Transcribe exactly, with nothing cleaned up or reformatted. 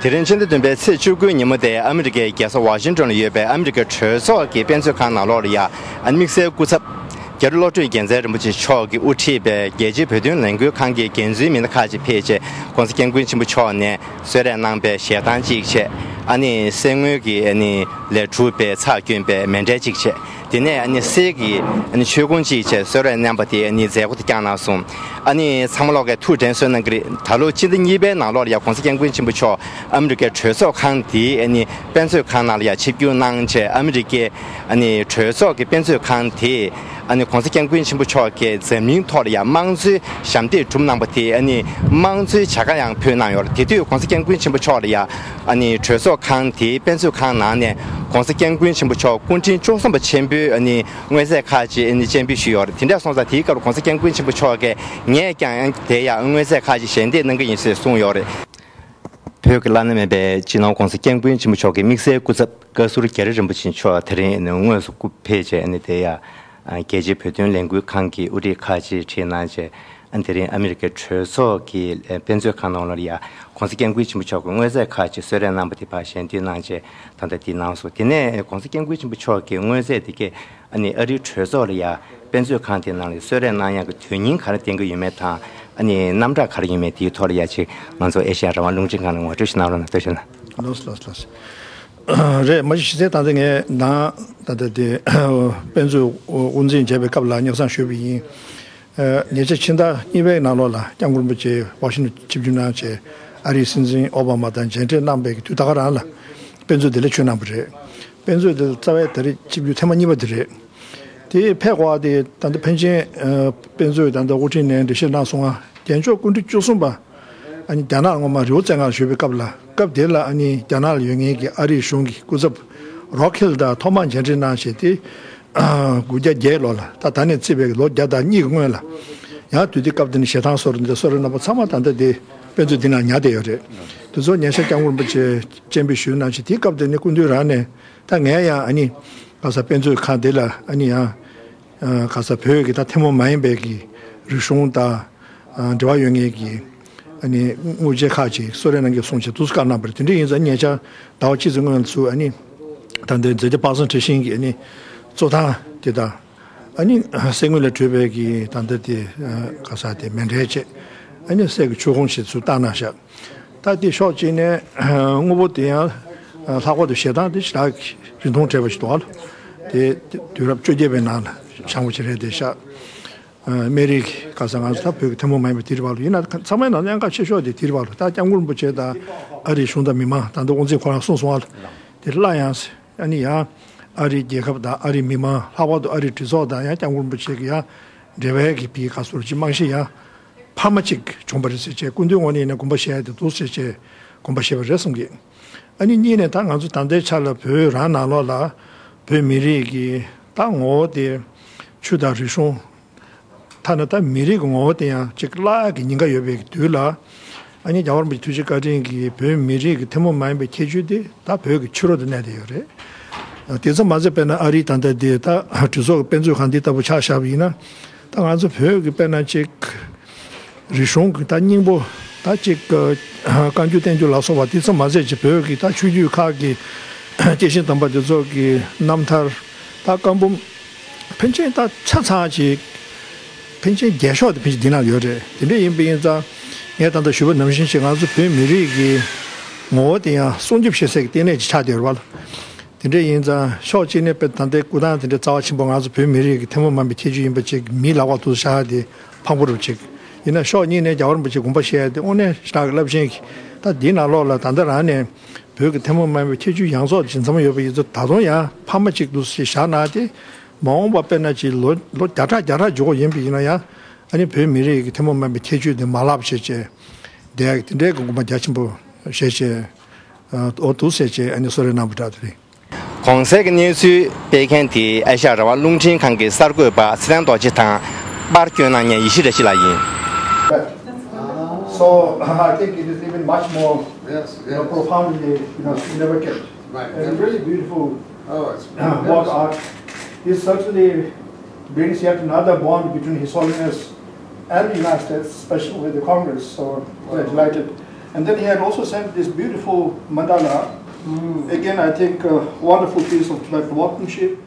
དེ་རིང་ཕྱི་ཟླ་བདུན་པའི་ཚེས་བཅུ་དགུའི་ཉིན་མོ་དེ་ཨ་མི་རི་ཀའི་རྒྱལ་ས་ཝ་ཤིང་ཏོན་ལ་ཡོད་པའི་ཨ་མི་རི་ཀའི་གྲོས་ཚོགས་ཀྱི་དཔེ་མཛོད་ཁང་ནང་ལོགས་ལ་ཡ། ཨ་ནི་དམིགས་བསལ་སྐུ་ཚབ་རྒྱ་རི་བློ་གྲོས་རྒྱལ་མཚན་རིན་པོ་ཆེ་མཆོག་གིས་དབུ་ཁྲིད་པའི་རྒྱལ་སྤྱིའི་བོད་དོན་ལས་འགུལ་ཁང་གི་འགན་འཛིན་མི་སྣ་ཁག་ཅིག་ཕེབས་རྗེས་༸གོང་ས་༸སྐྱབས་མགོན་ཆེན་པོ་མཆོག་ནས་གསོལ་རས་གནང་པའི་ཞལ་ཐང་གཅིག་བྱས། ཨ་ནི་གསེར་དངུལ་གྱི་ཨ་ནི་ལས་གྲུབ་པའི་ཚགས་བསྐྱོན་པའི་མཎྜལ་གཅིག་བྱས། དེ་ནས་ཨ་ནི་གསེར་གྱི་ཨ་ནི་མཆོད་ཀོང་གཅིག་བྱས་གསོལ་རས་གནང་པ་དེ་ཨ་ནི་མཛད་སྒོ་དེ་བསྐྱངས་གནང་སོང་། ཨ་ནི་ཚང་མ་ལོག་གིས་ཐུགས་དྲན་གསོ་གནང་གི་རེད། ད་ལོ་སྤྱི་ཟླ་གཉིས་པའི་ནང་ལོགས་ལ་ཡ་༸གོང་ས་༸སྐྱབས་མགོན་ཆེན་པོ་མཆོག་ཨ་མི་རི་ཀའི་གྲོས་ཚོགས་ཁང་དེའི་ཨ་ནི་དཔེ་མཛོད་ཁང་ནང་ལ་ཡ་ཆིབས་བསྒྱུར་གནང་བྱས། ཨ་མི་རི་ཀའི་ཨ་ནི་གྲོས་ཚོགས་ཀྱི་དཔེ་མཛོད་ཁང་དེས་ཨ་ནི་༸གོང་ས་༸སྐྱབས་མགོན་ཆེན་པོ་མཆོག་གིས་འཛམ་གླིང་ཐོག་ལ་ཡ་དམངས་གཙོའི་ཞབས་འདེགས་བསྒྲུབས་གནང་པ་དེ་ཨ་ནི་དམངས་གཙོའི་བྱ་དགའ་ཡང་ཕུལ་གནང་ཡོད་རེད། དེ་དུས་༸གོང་ས་༸སྐྱབས་མགོན་ཆེན་པོ་མཆོག་ལ་ཡ་ཨ་ནི་གྲོས་ཚོགས་ཁང་དེའི་དཔེ་མཛོད་ཁང་ནང་ནས་༸གོང་ས་༸སྐྱབས་མགོན་ཆེན་པོ་མཆོག་སྐུ་ཕྲེང་བཅུ་གསུམ་པ་ཆེན་པོའི་ཨ་ནི་མངོན་རྫས་ཁག་ཅིག་ཨ་ནི་སྤྱན་འབུལ་ཞུས་ཡོད་རེད། དེ་འདྲ་སོང་ཙང་དེའི་སྐབས་༸གོང་ས་༸སྐྱབས་མགོན་ཆེན་པོ་མཆོག་གིས་ངས་ཀྱང་དེ་ཡ་མངོན་རྫས་ཁག་ཅིག་ཞལ་འདེབས་གནང་གི་ཡིན་ཞེས་གསུངས་ཡོད་རེད། བོད་ཀྱི་བླ་ན་མེད་པའི་སྤྱི་ནོར་༸གོང་ས་༸སྐྱབས་མགོན་ཆེན་པོ་མཆོག་གི་དམིགས་བསལ་སྐུ་ཚབ་བཀའ་ཟུར་རྒྱ་རི་རིན་པོ་ཆེ་མཆོག་དེ་རིང་ཨ་ནི་དངོས་སུ་སྐུ་ཕེབས་བྱས། ཨ་ནི་དེ་ཡ་རྒྱལ་སྤྱིའི་བོད་དོན་ལས་འགུལ་ཁང་གི་དབུ་ཁྲིད་ཁག་ཅིག་ཁྲིད་གནང་བྱས། ཨ་ནི་དེ་རིང་ཨ་མི་རི་ཀའི་གྲོས་ཚོགས་ཀྱི་དཔེ་མཛོད་ཁང་ནང་ལ་ཡ་༸གོང་ས་༸སྐྱབས་མགོན་ཆེན་པོ་མཆོག་གི་མངོན་རྫས་ཁག་ཅིག་གསོལ་རས་གནང་པ་དེ་ཕར་ཞལ་འདེབས་གནང་བྱས་ད་ལྟ་འདི་གནང་སོང་། དེ་ནས་༸གོང་ས་༸སྐྱབས་མགོན་ཆེན་པོ་མཆོག་གི་མངོན་རྫས་དེ་གས་ཨ་ནི་ཨ་རིའི་གྲོས་ཚོགས་ལ་ཡ་དཔེ་མཛོད་ཁང་དེ་ནང་ལ་གསོལ་རས་གནང་ཡག་གི་དོན་སྙིང་ག་རེ་ལྡན་གྱི་ཡོད་མེད་དང་། ཨ་ནི་རྣམ་གྲངས་ག་རེ་ཡོད་མེད་དེའི་ཐོག་ལ་ཡ་ཅིག་ང་ཚོ་ཨེ་ཤ་ཡ་རང་དབང་རླུང་འཕྲིན་ཁང་ལ་ངོ་སྤྲོད་ཞིག་གནང་རོགས་གནང་། ཐུགས་རྗེ་གནང་། ལགས་སོ་ལགས་སོ་ལགས་སོ། རེད། མ་གཞི་གཞི་རྩའི་ད་ལྟ་ངས་ནང་ད་ལྟ་དེ་དཔེ་མཛོད་དབུ་འཛིན་བྱས་པའི་སྐབས་ལ་སྙན་སེང་ཞུས་པ་ཡིན། ཉེ་ཆར་ཕྱི་ཟླ་གཉིས་པའི་ནང་ལོགས་ལ་༸སྐྱབས་མགོན་རིན་པོ་ཆེ་ཝ་ཤིང་ཊོན་ཆིབས་བསྒྱུར་གནང་བྱས་ཨ་རིའི་སྲིད་འཛིན་ཨོ་བྷ་མ་དང་མཇལ་འཕྲད་གནང་པའི་དུས་ད་ག་རང་ལ་དཔེ་མཛོད་དེ་ལ་ཆིབས་བསྒྱུར་གནང་པ་རེད། དཔེ་མཛོད་དེ་ལ་རྩ་བའི་ད་རེས་ཆིབས་བསྒྱུར་ཐེངས་མ་གཉིས་པ་དེ་རེད། དེ་ཕེབས་སྐབས་དེ་ད་ལྟ་ཕན་ཆད་དཔེ་མཛོད་ད་ལྟ་དབུ་ཁྲིད་ནས་འགྲེལ་བཤད་གནང་སོང་ང་། རྒྱལ་མཆོག་སྐུ་ཕྲེང་བཅུ་གསུམ་པ་ཨ་ནི་རྒྱ་ནག་སྔོན་མ་རི་བོ་རྩེ་ལྔ་བཞུགས་པའི་སྐབས་ལ། སྐབས་དེ་ལ་ཨ་ནི་རྒྱ་ནག་ལ་ཡོད་མཁན་གྱི་ཨ་རིའི་གཞུང་གི་སྐུ་ཚབ་རོག་ཧིལ་དང་ཐོག་མར་མཇལ་འཕྲད་གནང་བྱས་ཏེ། དགུ་བརྒྱ་བརྒྱད་ལོ་ལ་ད་ད་ནས་བརྩིས་པའི་ལོ་བརྒྱ་དང་གཉིས་ཀྱི་སྔོན་ལ། ཡང་དུས་དེ་སྐབས་དེ་ནས་ཞལ་ཐང་སོགས་འདི་གསོལ་རས་གནང་པ་ཚང་མ་ད་ལྟ་དེ་དཔེ་མཛོད་འདི་ནང་ཉར་བསྡད་ཡོད་རེད། དེ་ཚོ་ཉེ་ཆར་༸སྐྱབས་མགོན་རིན་པོ་ཆེ་སྤྱན་འབུལ་ཞུས་གནང་བྱས་དེའི་སྐབས་དེ་ནས་སྐུ་མདུན་རང་ནས་ད་ངས་ཡང་ཨ་ནི་ག་ས་དཔེ་མཛོད་ཁང་དེ་ལ་ཨ་ནི་ཡང་ག་ས་བོད་ཀྱི་ད་ཐུན་མོང་མ་ཡིན་པའི་གི་རིག་གཞུང་དང་འབྲེལ་བ་ཡོད་མཁན་གྱི་ཨ་ནི་དངོས་རྫས་ཁག་ཅིག་གསོལ་རས་གནང་གི་གསུངས་བྱས་དུས་སུ་བཀའ་གནང་བ་རེད། དེ་འདྲ་ཡིན་ཙང་ཉེ་ཆར་ཟླ་བ་གཅིག་ཙམ་སྔོན་ཚུར་ཨ་ནི་ད་ལྟའི་མཛེས་ལྗོངས་དཔག་བསམ་འཁྲི་ཤིང་གི་ཨ་ནི་གཙོ་ཐང་དེ་དང་། ཨ་ནི་གསེར་དངུལ་ལས་གྲུབ་པའི་གི་ད་ལྟ་དེ་ག་ས་དེ་མཎྜལ་བཅས་ཨ་ནི་གསེར་གྱི་མཆོད་ཀོང་ཞིག་ཚུར་བཏང་གནང་ཤག་ད་དེ་ཕྱོགས་གཅིག་ནས་དངོས་པོ་དེ་ཡང་ལྷག་པར་དུ་ཞལ་ཐང་དེ་ཞེ་དྲག་རིན་ཐང་བྲལ་བ་ཞིག་འདུག་ཨ། དེ་དུས་རབས་བཅོ་བརྒྱད་པའི་ནང་ལ་བཞེངས་པ་ཅིག་རེད་དེ་ཤག་སྨན་རིའི་ག་ས་ང་ཚོ་ད་བོད་ཀྱི་ཐུན་མོང་མ་ཡིན་པའི་དེ་རིགས་བར་ལ་ཡིན་ན་ཚང་མའི་ནང་གནད་འགག་ཆེ་ཤོས་དེ་དེ་རིགས་བར་ལ་ད་༸སྐྱབས་མགོན་རིན་པོ་ཆེ་དང་ཨ་རིའི་གཞུང་དང་མི་མང་ད་ལྟ་དབུ་འཛིན་ཁོ་རང་གསུངས་སོང་ཨ། དེ་སླར་ཡང་ཨ་ནི་ཡང་ཨ་རིའི་རྒྱལ་ཁབ་དང་ཨ་རིའི་མི་མང་ལྷག་པར་དུ་ཨ་རིའི་གྲོས་ཚོགས་དང་ཡང་༸སྐྱབས་མགོན་རིན་པོ་ཆེ་གི་ཡང་འབྲེལ་བའི་གི་བི་ག་སོར་གྱི་རྨང་གཞི་ཡང་འཕར་མ་གཅིག་བྱུང་བ་རེད་ཟེར་བྱས་སྐུ་མདུན་ངོས་ནས་ཡིན་ན་དགོངས་པ་བཞེས་ཡ་དེ་འདུག་ཟེར་བྱས་དགོངས་པ་བཞེས་པ་རེད་གསུང་གི། ཨ་ནི་གཉིས་ནས་ད་ང་ཚོ་ད་ལྟའི་ཆ་ལ་བོད་རང་ནང་ལོགས་ལ་བོད་མི་རིགས་ཀྱི་ད་ངོ་བོ་དེ་ཆོས་དང་རིག་གཞུང་ཐ་ན་ད་མི་རིགས་ཀྱི་ངོ་བོ་དེ་ཡང་ཅིག་བརླག་ཡག་གི་ཉེན་ཁ་ཡོད་པའི་དུས་ལ། ཨ་ནི་རྒྱལ་བ་རིན་པོ་ཆེ་ཐུགས་རྗེ་བཀའ་དྲིན་གྱིས་བོད་མི་རིགས་ཀྱི་ཐུན་མོང་མ་ཡིན་པའི་ཁྱད་ཆོས་དེ་ད་བོད་ཀྱི་ཕྱི་རོལ་དུ་གནས་བསྡད་ཡོད་རེད། དེ་ཙམ་མ་ཟད་དཔེར་ན་ཨ་རིའི་ད་ལྟ་དེ་ད་གྲོས་ཚོགས་ཀྱི་དཔེ་མཛོད་ཁང་འདི་ལྟ་བུ་ཆ་བཞག་པ་ཡིན་ན། ད་ང་ཚོ་བོད་ཀྱི་དཔེར་ན་ཅིག་རིག་གཞུང་གི་ད་སྙིང་པོ་ད་ཅིག་བཀའ་འགྱུར་བསྟན་འགྱུར་ལ་སོགས་པ་དེ་ཙམ་མ་ཟད་ཅིག་བོད་ཀྱི་ད་ཆོས་བརྒྱུད་ཁག་གི་སྐྱེས་ཆེན་དམ་པ་དེ་ཚོ་གི་རྣམ་ཐར་ད་བཀའ་འབུམ་ཕལ་ཆེར་ད་ཆ་ཚང་ཅིག་ཕལ་ཆེར་རྒྱས་ཤོས་དེ་ཕལ་ཆེར་འདི་ན་ཡོད་རེད། དེ་འདྲ་ཡིན་པ་ཡིན་ཙང་ངས་ད་ལྟ་ཞུས་པ་ནང་བཞིན་ཅིག་ང་ཚོ་བོད་མི་རིགས་ཀྱི་ངོ་བོ་དེ་ཡང་སྲུང་སྐྱོབ་བྱེད་སའི་ལྟེ་གནས་ཅིག་ཆགས་བསྡད་ཡོད་རེད་བ། དེ་འདྲ་ཡིན་ཙང་ཕྱོགས་གཅིག་ནས་དཔེ་ད་ལྟའི་སྐུ་ཐང་དེ་འདྲ་རྩ་བ་ཆེན་པོ་ང་ཚོ་བོད་མི་རིགས་ཀྱི་ཐུན་མོང་མ་ཡིན་པའི་ཁྱད་ཆོས་ཡིན་པ་ཅིག་མིའི་ལག་པར་དུ་བཞག་ཡ་དེ་ཕངས་པོ་རེད་ཅིག་ཡིན་ན་ཕྱོགས་གཉིས་ནས་རྒྱལ་བ་རིན་པོ་ཆེ་དགོངས་པ་བཞེས་ཡ་དེ་དངོས་གནས་ཞེ་དྲག་གི་རླབས་ཆེན་གྱི་ད་འདིའི་ནང་ལོགས་ལ་ད་ལྟ་རང་ནས་བོད་ཀྱི་ཐུན་མོང་མ་ཡིན་པའི་ཁྱད་ཆོས་ཡོངས་རྫོགས་ཅིག་འཛོམས་ཡོད་པ་ཡིན་ཙང་ད་དུང་ཡང་ཕ་མ་གཅིག་ཏུ་ཞིག་བཞག་ན་དེ་མ་འོངས་པ་དཔེར་ན་ཅིག་ལོ་ལོ་བརྒྱ་ཕྲག་བརྒྱ་ཕྲག་འགྱོ་གི་ཡིན་པ་ཡིན་ན་ཡང་ཨ་ནི་བོད་མི་རིགས་ཀྱི་ཐུན་མོང་མ་ཡིན་པའི་ཁྱད་ཆོས་དེ་མ་བརླག་བྱས་བྱས་བསྡད་ཡ་དེ་འདྲའི་གི་དགོངས་པ་རྒྱ་ཆེན་པོ་བཞེས་བྱས་འོ་འདུག་ཟེར་བྱས་ཨ་ནི་གསོལ་རས་གནང་བ་འདྲ་དེ་རེད། གོང་གསལ་གྱི་གནས་ཚུལ་སྤེལ་མཁན་དེ་ཨེ་ཤ་ཡ་རང་དབང་རླུང་འཕྲིན་ཁང་གི་གསར་འགོད་པ་ཚེ་བརྟན་རྡོ་རྗེ་དང་པར་བསྐྱོན་གནང་མཁན་ཡེ་ཤེས་བཀྲ་ཤིས་ལགས་ཡིན། So I think it is even much more, yes, you know, yes, profound in the, you know, intricate, right, and really beautiful, oh, it's work art. It certainly brings yet another bond between His Holiness and the United States, especially with the Congress. So we're delighted. And then he had also sent this beautiful mandala. Again, I think a wonderful piece of Tibetan workmanship.